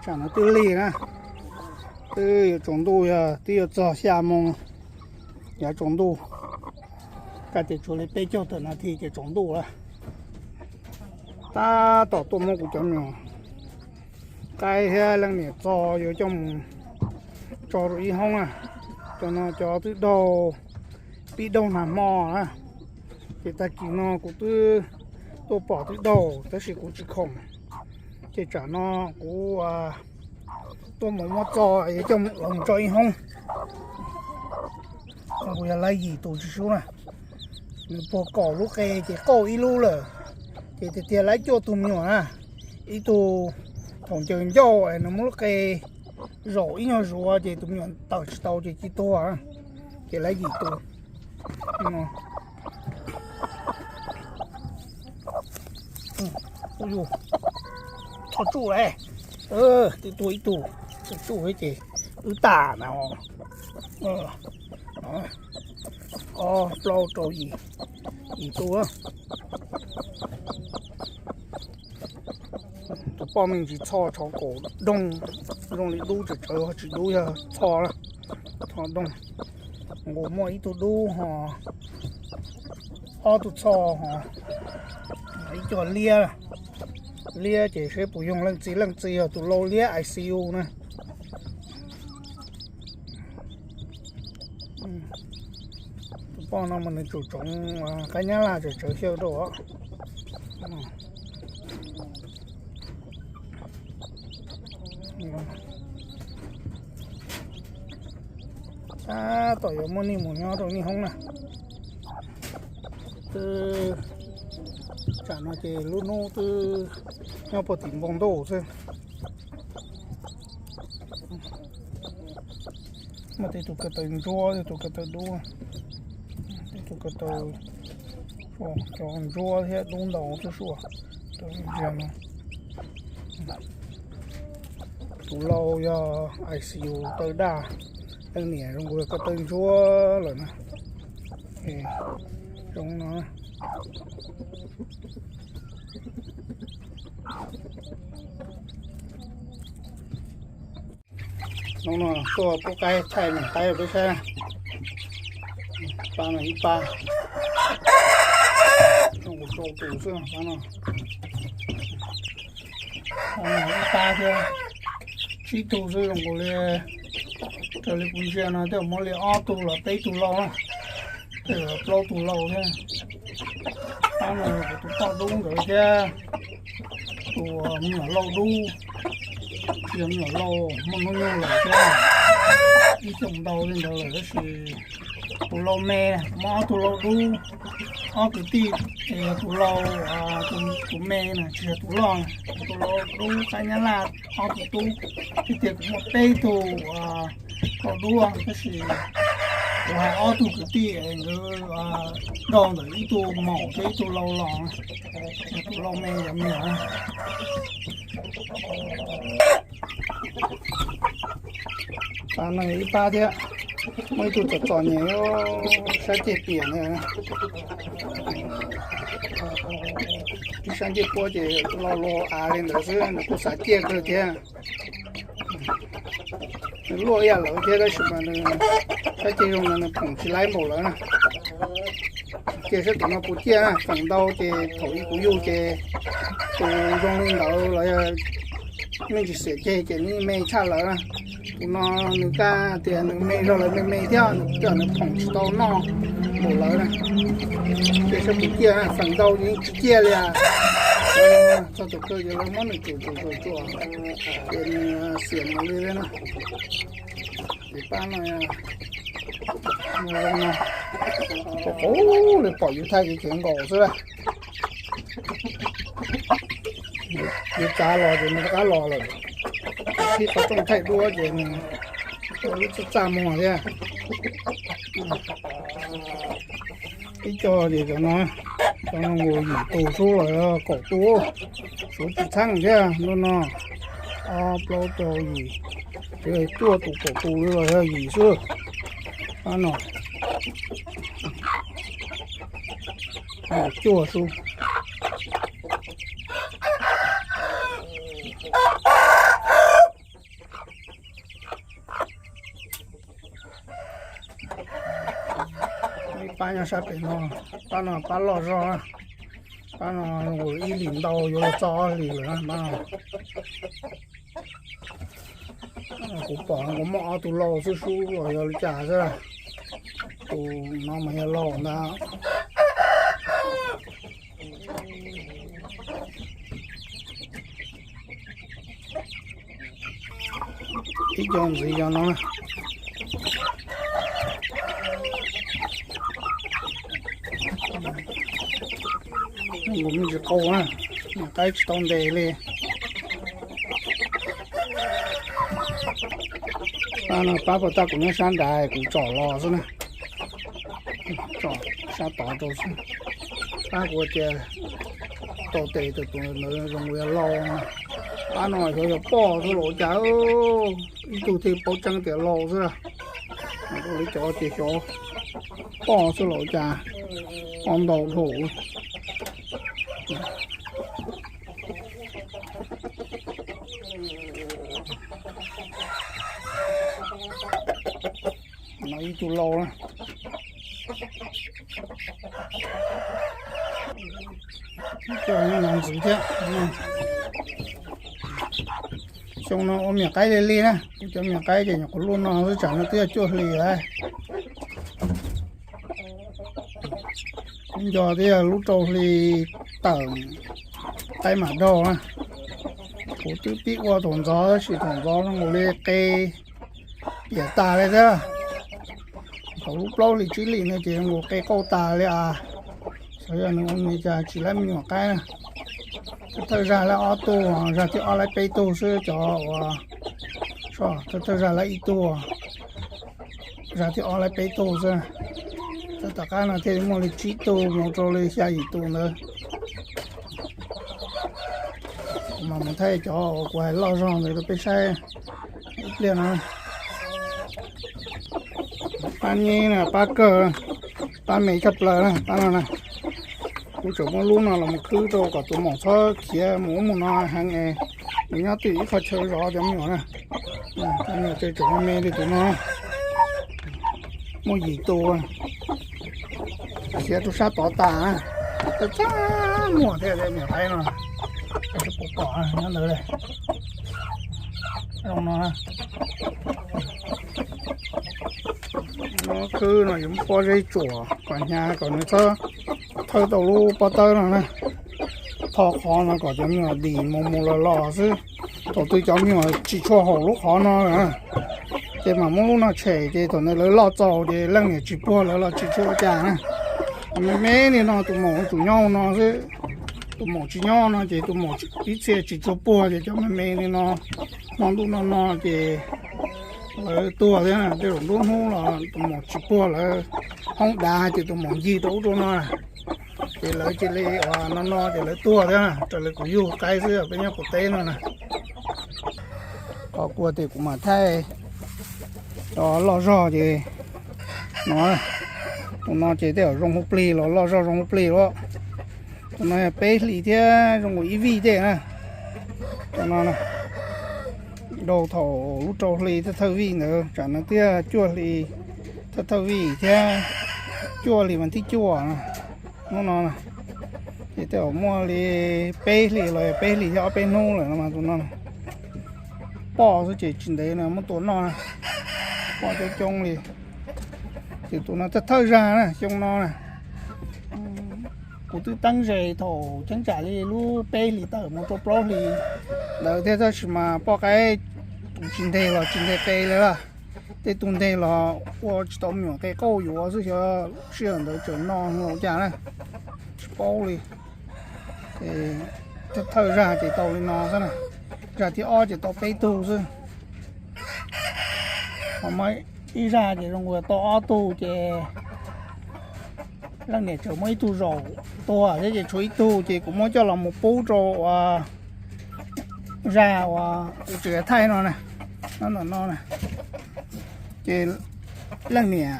Tsam no twb lig na, twb yuav tsaus ntuj, yog twb yuav txog xya moo yav tsaus ntuj, kaj tias tshuav li peb caug tawm nas this ces tsaus ntuj lawm. Tab tom tuaj muab kuv cov me nyuam qaib thiab leej niam txo yuav coj mus tso rau ib hoob na. Cov no cov twb daug, pib daug nag hmo na, ces tag kis no kuv twb tuaj pom twb daug tab sis kuv tsis khoom, ces tsam no kuv tuaj mus muab txo yuav coj mus tso ib hoob. Kuv yog laib yim tus tsis sub na, nws puag kaum lub qe ces qauj ib lub lawm, ces tiag tiag laib cuaj tus me nyuam na, ib tug thaum ncaws ncauj es nws muab lub qe zaum ib nyuag zuav ces tus me nyuam tawm tsis tau ces cia tuag. Ces laib yim tus. Txhob tsuj lawm, twb tuag ib tug, txhob tsuj ces wb tag na. Ob plaub rau yim, yim tus. Tus poj me ntsis txho tshov kaum doog, zoo li dub tsawv tsawv ho tsis dub yog txho, txho doog. Nqus muaj ib tug dub ho ob tug txho ho ib co liab. Liab ces seb puas yoog leej txiv, leej txiv yog tus lau liab I C U na. Tus poj no mas nws tsum tsoov qaib nyab laj tsawv tsawv xyaw rau. Tab tom yuav muab nej mus nyob rau nej hoob na. Twb tsam no ces lub hnub twb nyob puag tim npoo ntuj xwb. Muaj tej tus ko taw ntsuab, tej tus ko taw dub, tej tus ko taw, cov ntsuab thiab dub ntau xwb sua. Tus lau yog I C U taw daj, leej niam zoo nkaus ko taw ntsuab lawm na. Zoo no. Hnub no tuaj pub qaib thaij niam qaib rau peb saib. Pab no ib pab, zoo nkaus rau tus xwb pab no. Ib pab thiab, tsib tug xwb zoo nkaus li, raws li kuv ntsia no tej zaum muaj li ob tug los peb tug lau na, tej zaum plaub tug lau thiab. Pab no kuv tus poj dub nkawd thiab tus me nyuam lau dub, tsis yog me nyuam lau, muaj hnub nyoog lawm thiab, ib xyoos ntau li ntawd lawm tab sis tus lau me, muaj ob tug lau dub, ob kwv tij, ces yog tus lau, tus me na tsis yog tus loj na, tus lau dub qaib nyab laj ob tug tub, tiag tiag kuv muaj peb tug lau dub tab sis kuv hais ob tug kwv tij nkawd nrog ntawm ib tug maum thiab ib tug lau los, tus lau me yog me nyuam. Pab no ib pab thiab, muaj ib tug txom txom nyem sab ceg piam na. Ib sab ncej puab ces lo lo av li ntawd xwb, nws kuj xav ciaj kawg thiab. Nws luaj ib yam lawv thiab tab sis mas nws sab ceg zoo no nws phoom tsis laib npaum lawv na. Ces saib tus no puas ciaj na, feem ntau ces thaum ub kuv yug ces tus zoo li ntawd los yog me ntsis xiam ceg ces nws me tshaj lawv na. Tus no nws kaj tias nws me zog lawv me me thiab, nws coj nws phoom tsis tau noj npaum lawv na. Ces saib puas ciaj na, feem ntau yeej tsis ciaj li. Txog thaum kawg ces lawv muab nws tsuam tsuam tsuam tsuam, ces nws xiam mus li thiab na. Ces pab no zoo no, qub qub li pom yus thaij kev khiav nkaus xwb lawm. Yus tsav los ces nws rov qab los lawm. Qhib qhov rooj thaij duab ces nws ua lub txaj txaj muag thiab. Ib co ces cov no, cov no nkaus yim tus xwb los yog kaum tus, suav tsis txheej thiab ntu no. Ob plaub rau yim, tseem cuaj tus kaum tus li los yog yim xwb. Ab no, cuaj xwb. Nyob sab pem no, pab no pab loj zog, pab no ib hlis ntau yuav luag txog ob hlis lawm na. Kuv pom kuv muaj ob tug lau xwb, sub los yog li cas xwb. Tus no mas yog lau ntag. Ib co ntxiv yog no na. Kuv me ntsis qau na, niam qaib tsis tau ntes li. Pab no pab puas tag, kuv nyob sab nrad kuv tsom los xwb na. Tsom sab tod rau xwb. Pab kuv tias tau tes tus tus ntawd zoo yog lau. Pab no xyov yog poj xwb los ua cas, ib tug thiaj paub tseeb tias lau xwb. Li cov ces xyov poj xwb los ua cas, poj ntau dhau. No ib tug lau na. Coj no ntxiv thiab. Xyoo no ua me nyuam qaib li li na, kuv cov me nyuam qaib ces nyuam qhuav luaj no xwb, tsam no twb yog cuaj hlis lawm. Kuv nco twb yog lub rau hli tawm qaib mam daug na. Kuv twb pib ua thaum ntxov tab sis thaum ntxov zoo nkaus li qe piam tas li thiab. Thaum lub plaub hlis tsib hlis no ces zoo nkaus qe qauj tas li as. Xyov yog nws ua li cas tsis laib me nyuam qaib na. Thawj thawj zag laib ob tug, zag thib ob laib peb tug xwb cov uas, thawj thawj zag laib ib tug, zag thib ob laib peb tug xwb. Txog tom qab no thiaj li muaj li tsib tug mus rau li xya yim tus ntawd. Kuv mam mus thaij cov uas kuv hais loj zog ntawd rau peb saib ib pliag no. Pab nyeb na, pab kawg, pab me tshaj plaws na, pab no na. Kuv tseem muab lub no los mus khwb rau kom tus maum txhob khiav mus ub mus no heev es nws nyob twj ywm ib qho chaw zov cov me nyuam na. Cov me nyuam tseem me me li tus no, muaj yim tus. Khiav rau sab tod tas, txaj muag thiab me nyuam qaib no. Tsis pom pom nyob ntawd li. Zoo no, no khwb no yuav muab pob zeb tsuam kom hnyav kom nws txhob thawj tau lub pob tawb no na. Tho qhov no kom cov me nyuam dim mus mus los los xwb. Thaum twg cov me nyuam tsis tshua haum lub qhov no lawm na, ces mam muab lub no tshem, ces thaum ntawd lawv loj txaus ces leej niam tsis puag lawv los tsis tshua ua cas na. Me me li no tus maum tsum nyob no xwb. Tus maum tsis nyob no ces tus maum ib txhia tsis tshua puag ces cov me me li no, hmo ntuj no no ces lawv tuag thiab. Tej zaum nruab hnub los tus maum tsis puag lawv hoob dav ces tus maum ncig rau ub rau no, ces lawv cia li uas no no ces lawv tuag thiab. Raws li kuv yug qaib xwb, peb nyob qaum teb no na. Qhov kuv tias kuv mam thaij cov loj zog ces no, tus no ces tej zaum zoo hauv plig los loj zog zoo hauv plig los. Tus no yog peb hlis thiab zoo nkaus ib vij tej na. Tus no na, rau thaum lub rau hli thawj thawj vij ntawd, tsam no twb cuaj hli thawj thawj vij thiab cuaj hli vas thib cuaj. Hnub no na, ces tej zaum muaj li peb hlis los yog peb hlis thiab ob peb hnub lawm no mas tus no poj xwb ces tsis ntev no muab tua noj na. Poj coob coob li. Ces tus no thawj thawj zag na, xyoo no na. Kuv twb teeb ze thaum cheeb tsam li lub peb hlis tawm mus rau plaub hlis ntawd thiab, tab sis mas poj qaib tus tsis nteg los tsis nteg qe li lawm. Tej tus nteg los ua tsis tau me nyuam qe qauj yuav xwb, xyov sij hawm ntawd tseem no los cas na, tsis paub li. Thawj thawj zag ces tau li no xwb na, zag thib ob ces tau peb tug xwb. Ho muaj ib zag ces zoo nkaus tau ob tug ces leej niam tseem muab ib tug zaum tuag thiab ces tshuav ib tug ces kuv muab coj los mus pub rau uas zag uas tseem thaij no na, nyob ntawm no na. Ces leej niam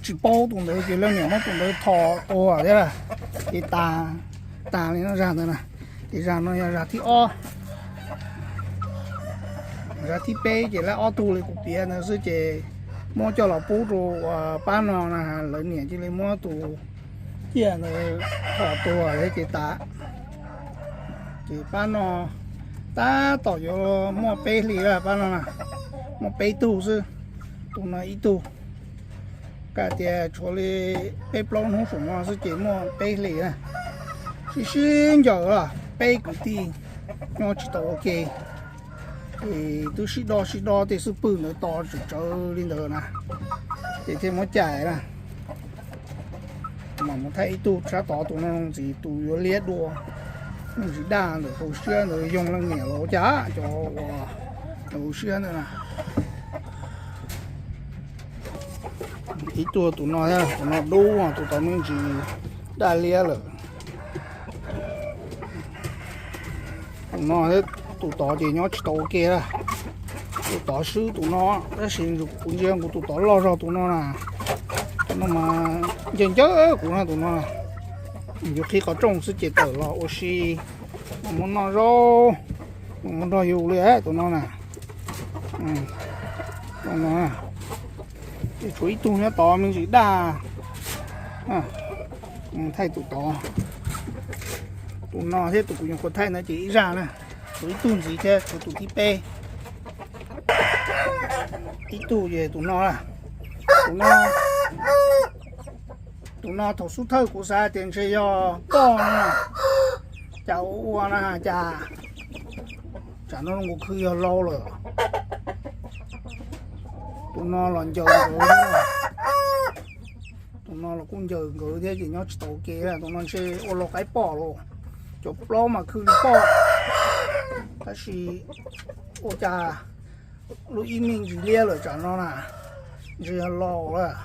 tsis paub tus ntawd ces leej niam muab tus ntawd tho tua thiab, ces tas, tas li no zag ntawd na. Ces zag no yog zag thib ob. Zag thib peb ces laib ob tug li kuv piav ntawd xwb ces muab coj los pub rau pab no na, lawv niam cia li muab tus ciaj ntawd tho tuag thiab ces tas. Ces pab no tab tom yuav muaj peb hlis lawm, pab no na muaj peb tug xwb, tus no ib tug. Kav tias tshuav li peb plaub hnub saum no xwb ces muaj peb hlis na. Sib sib ncaws los peb kwv tij nyob tsis tau ua ke, es twb sib do sib do tej xub pwg ntawd to tsawv tsawv li ntawd na, ces thiaj muab cais na. Mas mus thaij ib tug sab tod, tus no ntxiv tus yuav liab dua, me ntsis daj ntawm hauv siab ntawd, yoog leej niam los ua cas cov uas hauv siab ntawd na. Ib tug tus no, tus no dub, tus tod me ntsis daj liab lawm. Tus no, tus tod ces nyob tsis tau ua ke lawm. Tus tod swb tus no, tab sis kuv ntsia nkaus tus tod loj zog tus no na. Tus no mas ncaws ncawg kuv na, tus no yuav qhib qhov rooj xwb ces tawm los ua si, muab noj zaub, muab nrog yus li tus no na. Ces tshuav ib tug nyob tod me ntsis daj. Thaij tus tod, tus no thiab tus kuv nyuam qhuav thaij ntawd ces ib zaj na. Tshuav ib tug ntxiv thiab, tshuav tus thib peb. Ib tug ces tus no, tus no, tus no thaum xub thawj kuv xav tias ntshe yog poj no, cas ua ua na cas tsam no nkaus khwv yog lau lawm. Tus no los ncaws nkawd, tus no los kuj ncaws nkawd thiab ces nyob tsis tau ua ke. Tus no ntshe ua lau qaib poj los, cov plaub mas khwv li poj, tab sis ua cas lub ib me ntsis liab lawm tsam no na, ntshe yog lau lawm.